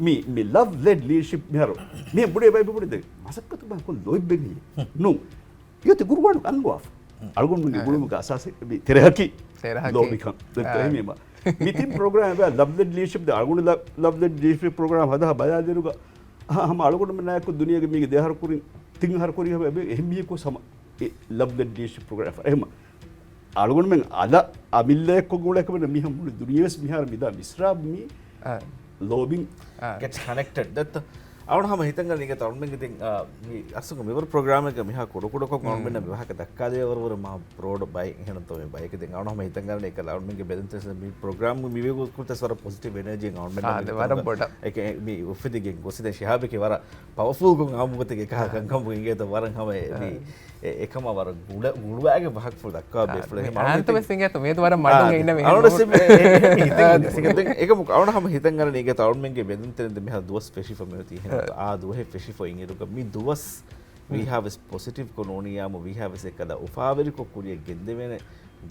މި، މި ލަވް ލެޑް ލީޑަރޝިޕް މިހާރު. މި ބުޑޭ ބައި ބުޑޭ ދެ. މަސައްކަތު ބަ ކޮން ލޯތްބެއް ނޫން. އިއޮތި ގުރުއާނު އަންގަވާފަ. އަޅުގަނޑުމެންގެ ގުޅުމުގެ އަސާސެއް މި ތެރެހަކީ ލޯބިކަން. ދެއްތޯ އެހެމަ. މި ތިން ޕްރޮގްރާމް އެބަ ލަވް ލެޑް ލީޑަރޝިޕް ދެ އަޅުގަނޑު ލަ-، ލަވް ލެޑް ލީޑަރޝިޕް ޕްރޮގްރާމް ހަދާ ބަލާލިއިރުގަ ހަ-، ހަމަ އަޅުގަނޑުމެންނާއެކު ދުނިޔޭގެ މީގެ ދެ އަހަރު ކުރިން، ތިން އަހަރު ކުރި ހަމަ އެބަ އެހެން މީހަކު ހަމަ އެ ލަވް ލެޑް ލީޑަރޝިޕް ޕްރޮގްރާމް އެހެމަ. އަޅުގަނޑުމެން އަލަށް އަމިއްލައަށް ކޮށް ގުޅޭކަމަށް މިހާ މުޅި ދުނިޔެވެސް މިހާރު މިދާ މިސްރާބް މީ އާ. ލޯބިން. އާ. ގެޓްސް ކަނެކްޓެޑް ދެއްތޯ. އަޅުން ހަމަ ހިތަންގަން އިނގޭތޯ އަޅުމެންގެ ދެން، އާ، މި އަސްލު މިވަރު ޕްރޮގްރާމެއްގަ މިހާ ކުޑަކުޑަކޮށް އަޅުމެންނަށް މި ވާހަކަ ދައްކާލެވޭ ވަރު ވަރު މާ ބްރޯޑް ބައެއް އެހެންތޯ މި ބަޔަކަށް ދެން އަޅުން ހަމަ ހިތަންގަން އެކަލަ އަޅުމެންގެ ބެލެންސް މި ޕްރޮގްރާމް މި ވެގު ކުރުތަސް ވަރަށް ޕޮޒިޓިވް އެނަރޖީ އަޅުމެން އާ، ދެ ވަރަށް ބޮޑަށް. އެކެ މި އުފެދިގެން ގޮސްދެން ޝިހާބެކެ ވަރަށް ޕަވަފުލް ކޮށް އާމުގޮތެއް އެކަހަ ކަންކަމުގެ އިނގޭތޯ ވަރަށް ހަމަ އެ-، މި އާ. އެ-، އެކަމާ ވަރަށް ގުޅަ-، ގުޅުވާގެ ވާހަކަފުޅު ދައްކާ އާ، ބޭފުޅެއް. މި ހަމަ އާންތަ ވެސް އިނގޭތޯ މިއަދު ވަރަށް މަޑުން އާ، އިންނަ މި އަޅުން ސި-، އެ-، އެ-، އެ-، އާ، އެކަމު އަޅުން ހަމަ ހިތަންގަން އިނގޭތޯ އަޅުމެންގެ ބެލުންތެރިން މިހާ ދުވަސް ފެށިފަ މިއޮތީ އެހެން އާ. އާ ދުވަހެއް ފެށިފަ އިނގިރުގަ މި ދުވަސް ވީހާވެސް ޕޮޒިޓިވްކޮށް ނޫނިއްޔާމު ވީހާވެސް އެކަލަ އުފާވެރިކޮށް ކުރިޔަށް ގެންދެވޭނެ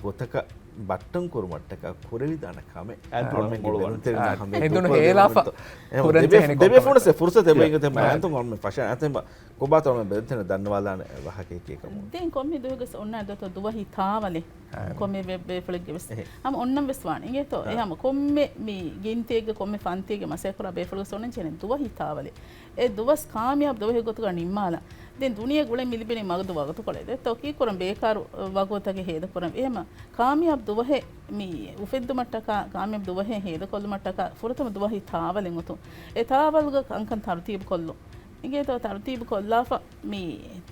ގޮތަކަށް ބައްޓަން ކުރުމަށްޓަކާ ކުރެވިދާނެ ކަމެއް. އަޅުމެންގެ ބެލުންތެރިންނާ ހަމަ ހެދުނު ހޭލާފަ ދެބޭފުޅުން ސެ ފުރުސަތެއް އެބަ އިނގޭތޯ އަޅުމެން ފަށާ އަތެން ކޮބާތޯ އަޅުމެން ބެލުންތެރިންނަށް ދަންނަވާލާނެ ވާހަކައެކޭ ކަމު. ދެން ކޮންމެ ދުވަހެއްގަސް އޮންނާނެ ދޯތޯ ދުވަހި ތާވަލެއް. ކޮންމެ ބޭ-، ބޭފުޅެއްގެ ވެސް. އެހެ. ހަމަ އޮންނަން ވެސް ވާނެ. އިނގޭތޯ؟ އެ އާ. ހަމަ ކޮންމެ މި ގިންތިއެއްގެ ކޮންމެ ފަންތިއެއްގެ މަސައްކަތް ކުރާ ބޭފުޅުގެ ސޯނަން ޖެހެނެ ދުވަހި ތާވަލެއް. އެ ދުވަސް ކާމިޔާބު ދުވަހެއް ގޮތުގަ ނިންމާލަން. ދެން ދުނިޔެ ގުޅެން މި ލިބެނީ މަދު ވަގުތުކޮޅެއް. ދެއްތޯ ކީއްކުރަން ބޭކާރު ވަގުތުތަކެއް ހޭދަކުރަން. އެހެމަ ކާމިޔާބު ދުވަހެއް މި އުފެއްދުމަށްޓަކާ، ކާމިޔާބު ދުވަހެއް ހޭދަކޮށްލުމަށްޓަކާ ފުރަތަމަ ދުވަހި ތާވަލެއް އޮތުން. އެ ތާވަލުގަ ކަންކަން ތަރުތީބުކޮށްލުން. އިނގޭތޯ ތަރުތީބު ކޮށްލާފަ މި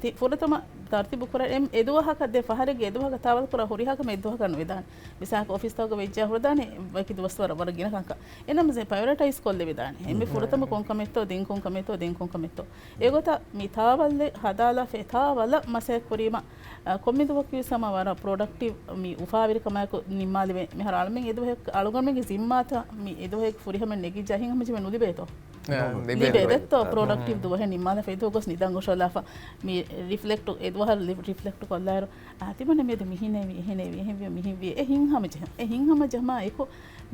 ތި-، ފުރަތަމަ ތަރުތީބު ކުރާ އެ-، އެ ދުވަހަކަށް ދެ ފަހަރެއްގެ އެ ދުވަހަކަށް ތާވަލް ކުރާ ހުރިހާ ކަމެއް އެއް ދުވަހަކަށް ނުވެދާނެ. މިސާލަކަށް އޮފީސްތަކުގަ ވެއްޖާ ހުރެދާނެ ވަކި ދުވަސްވަރަށް ވަރަށް ގިނަ ކަންކަން. އެނަމަ ޕަޔޮރިޓައިޒް ކޮށްލެވިދާނެ. އެންމެ ފުރަތަމަ ކޮން ކަމެއްތޯ، ދެން ކޮން ކަމެއްތޯ، ދެން ކޮން ކަމެއްތޯ. އެގޮތަށް މި ތާވަލްއެއް ހަދާލާފަ އެ ތާވަލަށް މަސައްކަތް ކުރީމަ، އަ، ކޮންމެ ދުވަހަކުވެސް ހަމަ ވަރަށް ޕްރޮޑަކްޓިވް މި އުފާވެރިކަމާއެކު ނިންމާލެވޭ. މިހާރު އަޅުމެން އެ ދުވަހެއް-، އަޅުގަނޑުމެންގެ ޒިންމާތައް މި އެ ދުވަހެއް ފުރިހަމަ ނެގިއްޖާ އެހެން ހަމަޖެހުމެއް ނުލިބޭތޯ؟ ނުލިބޭ ދެއްތޯ ޕްރޮޑަކްޓިވް ދުވަހެއް ނިންމާލާފަ އެ ދުވަހު ގޮސް ނިދަން ގޮށޯލާފަ މި ރިފްލެކްޓް އެ ދުވަހަށް ރި-، ރިފްލެކްޓް ކޮށްލާއިރު، އާ، ތިމަންނަ މިއަދު މިހެންވީ، އެހެނެވީ، އެހެންވީ، މިހެންވީ. އެ ހިތްހަމަޖެހުން، އެ ހިތްހަމަޖަމާ އެކު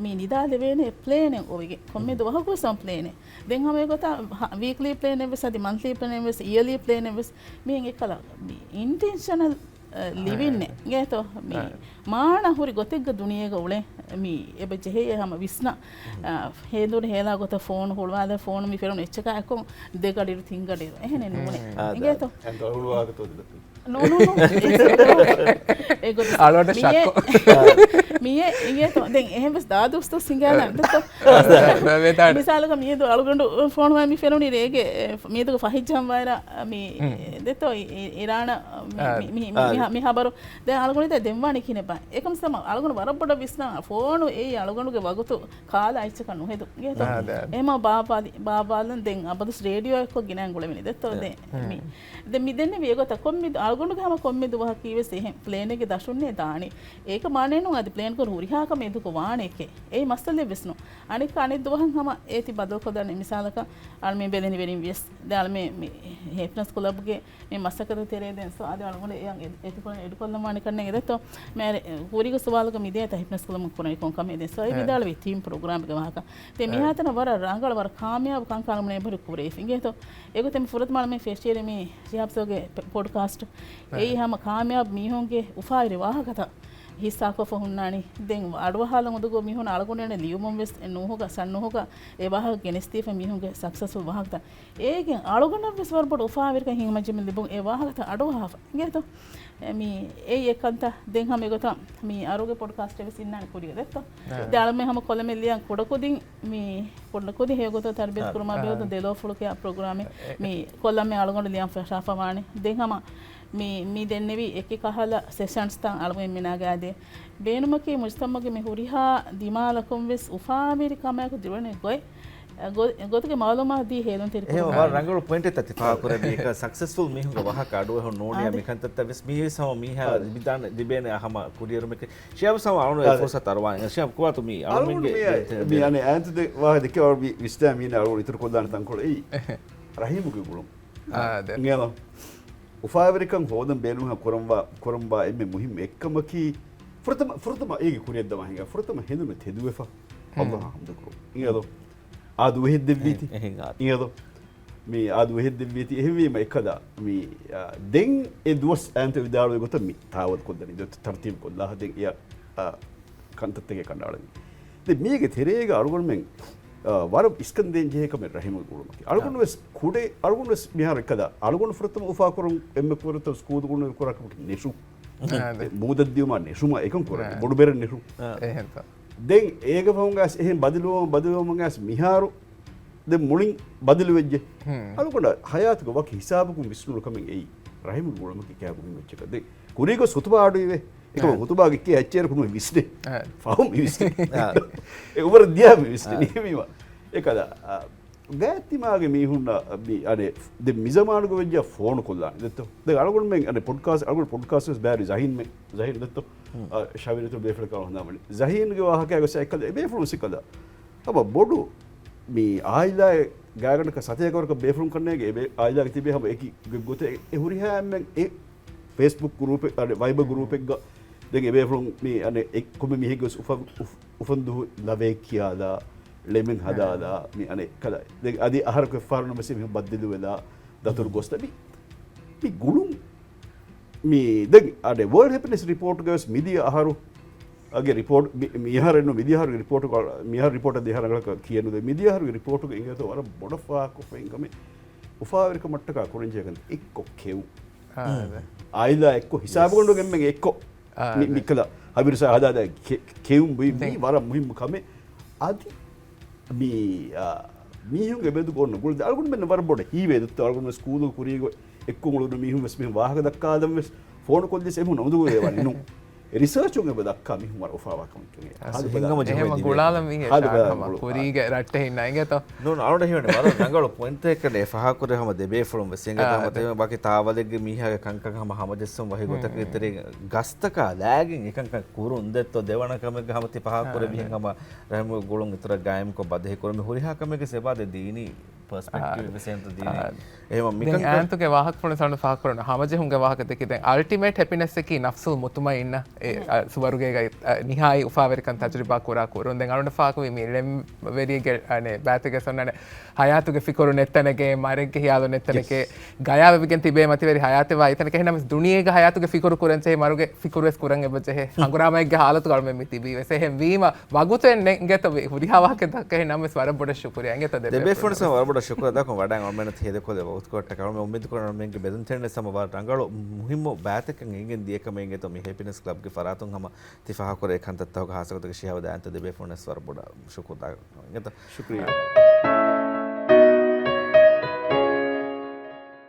މި ނިދާލެވޭނެ ޕްލޭނެއް އޮވެގެން. ކޮންމެ ދުވަހަކުވެސް ހަމަ ޕްލޭނެއް. ދެން ހަމަ އެގޮތަށް ހަ-، ވީކްލީ ޕްލޭނެއްވެސް، އަދި މަންތްލީ ޕްލޭނެއްވެސް، އިޔަލީ ޕްލޭނެއްވެސް، މިހެން އެއްކަލަ މި އިންޓެންޝަނަލް، އަ، ލިވިންއެއް. އިނގޭތޯ؟ މި މާނަ ހުރި ގޮތެއްގަ ދުނިޔޭގަ އުޅެން މި އެބަ ޖެހޭ ހަމަ ވިސްނާ، އަ، ހޭދުނު ހޭލާ ގޮތަށް ފޯނު ހުޅުވާލާ ފޯނު މި ފެނުނު އެއްޗަކާ އެކު ދެ ގަޑިއިރު ތިން ގަޑިއިރު. އެހެނެއް ނޫނޭ. އިނގޭތޯ؟ ނޫ، ނޫ، ނޫ. އެގޮތަށް އަޅުގަނޑަށް މިއޭ، ޝައްކު. މިއޭ އިނގޭތޯ؟ ދެން އެހެންވެސް ދާ ދުވަސްތައް ސިނގާލަން ދެއްތޯ؟ މިސާލަކަށް މިއަދު އަޅުގަނޑު ފޯނު ވައި މި ފެނުނީ ރޭގެ، އެ، މިއަދުގެ ފަހި ޖަންވާއިރަށް މި ދެއްތޯ؟ އި-، އި-، އިރާނަށް މި، މި، މި، މި ހަ-، މި ހަބަރު. ދެން އަޅުގަނޑު ދެން ވާނީ ކިހިނެއްބާ؟ އެކަމަސް ހަމަ އަޅުގަނޑު ވަރަށް ބޮޑަށް ވިސްނާ ފޯނު އެއީ އަޅުގަނޑުގެ ވަގުތު ކާލަ އެއްޗަކަށް ނުހެދު. އިނގޭތޯ؟ އާ، ދެ. އެހެމަ ބާބާލި، ބާބާލަން ދެން އަބަދުސް ރޭޑިއޯއެއްކޮށް ގިނައިން ގުޅެވިނީ ދެއްތޯ؟ ދެ. ދެ. މި. ދެ މި ދެންނެވި އެގޮތަށް ކޮންމެ ދު-، އަޅުގަނޑުގެ ހަމަ ކޮންމެ ދުވަހަކީ ވެސް އެހެން ޕްލޭނެއްގެ ދަށުންނޭ ދާނީ. އޭކަ މާނައެއް ނޫން އަދި ޕްލޭންކޮށް ހުރިހާ ކަމެއް އެދުކޮށް ވާނެ އެކޭ. އެއީ މައްސަލައެއް ވެސް ނޫން. އަނެއްކާ އަނެއް ދުވަހަށް ހަމަ އޭތި ބަދަލުކޮށްދާނެ މިސާލަކަށް އަޅުމެން ބެލެނިވެރިން ވިޔަސް. ދެ އަޅުމެން މި ހެޕްނަސް ކްލަބްގެ މި މަސައްކަތު ތެރޭ ދެން ސޯ އަދި އަޅުގަނޑު އެއަށް އެ-، އެތިކޮޅެއް އެޑްކޮށްލަން ވާނެ ކަންނޭނގެ ދެއްތޯ؟ މޭރެ، ކުރީގެ ސުވާލުގަ މިދޭތަ ހިޕްނަސް ކުލަމުން ކުރަނީ ކޮން ކަމެއް ދެން ސޯ އެ އެ. ވިދާޅުވީ ތީމް ޕްރޮގްރާމްގެ ވާހަކަ. ދެން އެ. މިހާތަނަށް ވަރަށް ރަނގަޅަށް ވަރަށް ކާމިޔާބު ކަންކަން އަޅުމެން އެބަހުރި ކުރެވިފަ އިނގޭތޯ؟ އެގޮތެއް މި ފުރަތަމަ އަޅުމެން ފެށިއެރި މި ޝިހާބް ސޯގެ ޕެ-، ޕޮޑްކާސްޓް. އެ. އެއީ ހަމަ ކާމިޔާބު މީހުންގެ އުފާވެރި ވާހަކަތައް. ހިއްސާކޮށްފަ ހުންނާނީ. ދެން އަޑުއަހާލަން އުނދަގޫ މީހުން އަޅުގަނޑު އެންނެ ލިޔުމުން ވެސް ނޫހުގަ ސަންނޫހުގަ އެ ވާހަކަ ގެނެސްދީފަ މީހުންގެ ސަކްސެސްފުލް ވާހަކަތައް. އޭގެން އަޅުގަނޑަށް ވެސް ވަރަށް ބޮޑު އުފާވެރިކަން ހިނގަމަޖެމެން ލިބުން އެ ވާހަކަތައް އަޑުއަހާފަ. އިނގޭތޯ؟ އެ މީ އެއީ އެ ކަންތައް. ދެން ހަމަ އެގޮތަށް މީ އަރުގެ ޕޮޑްކާސްޓެއް ވެސް އިންނާނެ ކުރީގަ ދެއްތޯ؟ ދެ އަޅަމެން ހަމަ ކޮލަމެއް ލިޔަން ކުޑަކުދިން މީ ކުޑަކުދިން ހެޔޮ ގޮތަށް ތަރުބިޔަތު ކުރުމާ ބެހޭގޮތުން ދެލޯފުޅުކެޔާ ޕްރޮގްރާމެއް މީ ކޮލަމެއް އަޅުގަނޑު ލިޔަން ފަށާފަވާނެ. ދެން ހަމަ މީ، މީ ދެންނެވި އެކި ކަހަލަ ސެޝަންސްތައް އަޅުގަނޑު މިނާގާ ދޭ. ބޭނުމަކީ މުޖްތަމަޢުގެ މި ހުރިހާ ދިމާލަކުން ވެސް އުފާވެރި ކަމާއެކު ދިރުވަނެ ގޮތް، ގޮ-، ގޮތުގެ މަޢުލޫމާތު ދީ ހޭލުންތެރި އެހެން ކުރުން. ވަރަށް ރަނގަޅު ޕޮއިންޓެއް ތަތި ފާހަގަކުރެއްވި. އެކަ ސަކްސެސްފުލް މީހުންގެ ވާހަކަ އަޑުއެހުން ނޫނިއްޔާ އާދެ. މިކަންތައްތައް ވެސް މީ ވެސް ހަމަ މީހާ އާދެ. ލިބިދާނެ، ލިބޭނެ ހަމަ ކުރިއެރުމެކެ. ޝިހާބު ހަމަ އަޅުގަނޑު އެ އާދެ. ފުރުސަތު އަރުވާނެ. ޝިހާބު ކުވާތު މީ އަޅުމެންގެ އަޅުގަނޑު މި، ދެ-، އަނެ އާންތު ދެ ވާހަކަ ދެކެ ވަރަށް ވި-، ވިސްނާ މީނަ އަޅުގަނޑު އިތުރު ކޮށްލާނެ ތަންކޮޅު އެއީ. ރަހީމުގެ ގުޅުން. އާދެ. އިނގޭލޯ. އުފާވެރިކަން ހޯދަން ބޭނުން ކުރަންވާ، ކުރަންވާ އެންމެ މުހިންމު އެއްކަމަކީ، ފުރަތަމަ، ފުރަތަމަ އޭގެ ކުރިއަށް ދަމާ ހިނގާ، ފުރަތަމަ ހެނދުން ތެދުވެފަ. ހުން. އައްލާހަށް ޙަމްދު ކުރުން. އިނގޭލޯ. އާދެ، އާދެ ވެހެއްދެއްވީތީ. އެހެން، އެހެން އާދެ. އިނގޭލޯ. މި އާދެ ވެހެއްދެއްވީތީ. އެހެންވީމަ އެކަލާ މި، އާ، ދެން އެ ދުވަސް އާންތަ ވިދާޅުވި ގޮތަށް މި ތާވަލް ކޮށްލަނީ. ދެ ތަރުތީބު ކޮށްލާ ދެން އެ، އާ، ކަންތައްތަކެއް ކަނޑައަޅަނީ. ދެ މީގެ ތެރޭގަ އަޅުގަނޑުމެން، އާ، ވަރަށް އިސްކަން ދޭން ޖެހޭ ކަމެއް ރަހީމުގެ ގުޅުމަކީ. އަޅުގަނޑު ވެސް ކުޑެ، އަޅުގަނޑު ވެސް މިހާރު އެކަލާ އަޅުގަނޑު ފުރަތަމަ އުފާކުރަން އެންމެ ފުރަތަމަ ސްކޫލު ގުޅުން ކުރާ ކަމަކީ ނެށު. އާ، އެ މޫދަށް ދިޔުމާ ނެށުމާ އެކަން ކުރަނީ. އާ. ބޮޑު ބެރެއް ނެށު. އާ. އެހެންތަ. ދެން އޭގެ ފަހުން ގާސް އެހެން ބަދަލުވަމުން، ބަދަލުވަމުން ގާސް މިހާރު ދެން މުޅިން ބަދަލުވެއްޖެ. ހުން. އަޅުގަނޑަށް ހަޔާތުގެ ވަކި ހިސާބަކުން ވިސްނުނު ކަމެއް އެއީ ރަހީމުގެ ގުޅުމަކީ ކިހާ މުހިންމު އެއްޗަކަށް. ދެން ކުރީގަ ހުތުބާ އަޑުއިވޭ. އެކަމަ އާ. ހުތުބާގެ ކޭ އެއްޗެއް ކުރުމަށް ވިސްނޭ. އާ. ފަހުން މި ވިސްނޭ. އާ. އެ އުމަރަށް ދިޔާ މި ވިސްނޭ. އާ. ނިހިމީމަ. އެކަލަ، އާ، ގާތްތިމާގެ މީހުންނަށް މި، އަނެ، ދެން މި ޒަމާނުގަ ވެއްޖާ ފޯނު ކޮށްލާނެ. ދެއްތޯ؟ ދެން އަޅުގަނޑުމެން، އަނެ، ޕޮޑްކާސްޓް، އަޅުގަނޑު ޕޮޑްކާސްޓް ވެސް ބާރި ޒަހީން މެ، ޒަހީން ދެއްތޯ؟ ހުން. އާ، ޝަވިން އިތުރު ބޭފުޅަކާ ހަނދާންވަނީ. ޒަހީންގެ ވާހަކައިގަ އެކަލަ އެ ބޭފުޅުން ސިކަލަ. ހަމަ ބޮޑު މި އާއިލާއެއް ގާތްގަނޑަކަށް ސަތޭކަ ވަރަކަށް ބޭފުޅުން ކަންނޭގެ އެ ބޭ-، އާއިލާގެ ތިބޭ ހަމަ އެކި ގޮ-، ގޮތެއް އެ ހުރިހާ އެންމެން އެ ފޭސްބުކް ގްރޫޕެއް، އަނެ، ވައިބަ ގްރޫޕެއްގަ ދެން އެ ބޭފުޅުން މި، އަނެ، އެ ކޮންމެ މީހެއްގެ ވެސް އުފަ-، އުފް-، އުފަންދުހު ލަވައެއް ކިޔާލާ، ޅެމެއް ހަދާލާ، މި، އަނެ، ކަލަ. ދެން އަދި އަހަރަކު އެއްފަހަރު ނަމަސް މިހެން ބައްދަލުވެލާ، ދަތުރު ގޮސް ތަބި. މި ގުޅުން މި ދެން އަނެ ވަރލްޑް ހެޕިނެސް ރިޕޯޓްގަ ވެސް މިދިޔަ އަހަރު އަގެ ރިޕޯޓް މި-، މިހާރެއްނު، މިދިޔަހާރުގެ ރިޕޯޓު، މިހާރު ރިޕޯޓަށް ދިހާ ރަނގަޅަކަށް ކިޔެނުދޭ. މިދިޔަހާރުގެ ރިޕޯޓުގަ އިނގޭތޯ ވަރަށް ބޮޑަށް ފާހަގަކޮށްފައި ކަމެއް އުފާވެރިކަމަށްޓަކާ ކުރަންޖެހޭ ކަންތައް އެއްކޮށް ކެއުން. އާ، އާދެ. އާއިލާ އެއްކޮށް ހިސާބުގަނޑުގެ އެންމެން އެއްކޮށް އާ، މި-، އާދެ. މިކަލަ ހަބިރުސާ ހަދާދާ ކެ-، ކެއުން ބުއި މީ ދެން. ވަރަށް މުހިއްމު ކަމެއް. އަދި މި، އާ، މީހުންގެ މެދު ގޮންނަ ގުޅުން އަޅުގަނޑުމެން ވަރަށް ބޮޑަށް ހީވޭ ދޮއްތޯ އަޅުގަނޑު ސްކޫލު ކުރީގޮ އެއްކޮށް އުޅުނު މީހުން ވެސް މިހެން ވާހަކަ ދައްކާލަން ވެސް ފޯނު ކޮށްލިސް އެމު ނަމުދުގޮވޭ ވަނީ ނޫން. ރިސާޗުން އެބަ ދައްކާ މީހުން ވަރަށް އުފާވާ ކަމެއް ކަމެއް. ހިނގަމަ ޖެހުމެއް ދިނީ. ގުޅާލަން ވީ ހާދަ ހަމަ ކުރީގެ ރައްޓެހިންނާ އިނގޭތޯ؟ ނޫން އަޅުގަނޑަށް ހީވަނީ ވަރަށް ރަނގަޅު ޕޮއިންޓެއް ކަނޑޭ ފާހަގަކުރޭ ހަމަ ދެބޭފުޅުން ވެސް އިނގޭތޯ. ހަމަ ތެމެ ވަކި ތާވަލެއްގެ މީހާގެ ކަންކަން ހަމަ ހަމަޖެއްސުން ވަހި ގޮތަކީ ތެރޭ ގަސްތަކާ ލާގެން އެކަންކަން ކުރުން ދެއްތޯ ދެވަނަ ކަމެއްގަ ހަމަ ތި ފާހަގަކުރެއްވިހެން ހަމަ ރަހީމުގެ ގުޅުން އިތުރަށް ގާއިމްކޮށް ބަދަހި ކުރުމެއް ހުރިހާ ކަމެއްގެ ސެބާ ދެ ދީނީ ޕަރސްޕެކްޓިވް ވެސް އެންތު ދީނީ. އާ. އެހެން މިކަން ދެން އާންތުގެ ވާހަކަފުޅުން ސަން ފާހަގަކުރަން ހަމަޖެހުމުގެ ވާހަކަ ދެކި ދެން އަލްޓިމޭޓް ހެޕިނެސް އަކީ ނަފްސުލް މުތުމައިންނަ އެ، އާ، ސުވަރުގޭގައި، އާ، ނިހާއީ އުފާވެރިކަން ތަޖުރިބާ ކުރާ ކުރުން. ދެން އަޅުގަނޑަށް ފާހަގަވީ މި ޅެންވެރިއެއްގެ، އަނެ، ބައިތެއްގެ ސޮންނަނެ ހަޔާތުގެ ފިކުރު ނެތްތަނެގެ މަރެއްގެ ހިޔާލު ނެތްތަނެކޭ ގަޔާވެވިގެން ތިބޭ މަތިވެރި ހަޔާތެއް ވާ އެތަނަކޭ. އެހެންނަމަވެސް ދުނިޔޭގެ ހަޔާތުގެ ފިކުރު ކުރަން ޖެހޭ މަރުގެ ފިކުރުވެސް ކުރަން އެބަ ޖެހޭ. ހަނގުރާމައެއްގެ ހާލަތުގަ އަޅުމެން މި ތިބީ ވެސް. އެހެން ވީމަ ވަގުތު އެން ނެ-، އިނގޭތޯ ވި-، ހުރިހާ ވާހަކަ ދައްކަ އެހެންނަމަވެސް ވަރަށް ބޮޑަށް ޝުކުރިއްޔާ އިނގޭތޯ ދެ ދެބޭފުޅުން ވެސް ވަރަށް ބޮޑަށް ޝުކުރު ދައްކަން ވަޑައިގެން އަޅުމެންނަށް ތި ހޭދަކޮށްލެވޭ ވަގުތުކޮށްޓަކަށް. އަޅުމެން އުއްމީދު ކުރަން އަޅުމެންގެ ބެލުންތެރިންވެސް ހަމަ ވަރަށް ރަނގަޅު މުހިއްމު ބައިތަކެއް އެނގެން ދިޔަ ކަމެއް އިނގޭތޯ މި ހެޕިނެސް ކްލަބްގެ ފަރާތުން ހަމަ ތި ފާހަގަކުރޭ ކަންތައްތަކުގެ ހާއްސަގޮތުގެ ޝިހާބު ދާއިންތަ ދެބޭފުޅުންވެސް ވަރަށް ބޮޑަށް ޝުކުރު ދައްކަން އިނގޭތޯ. ޝުކުރިއްޔާ.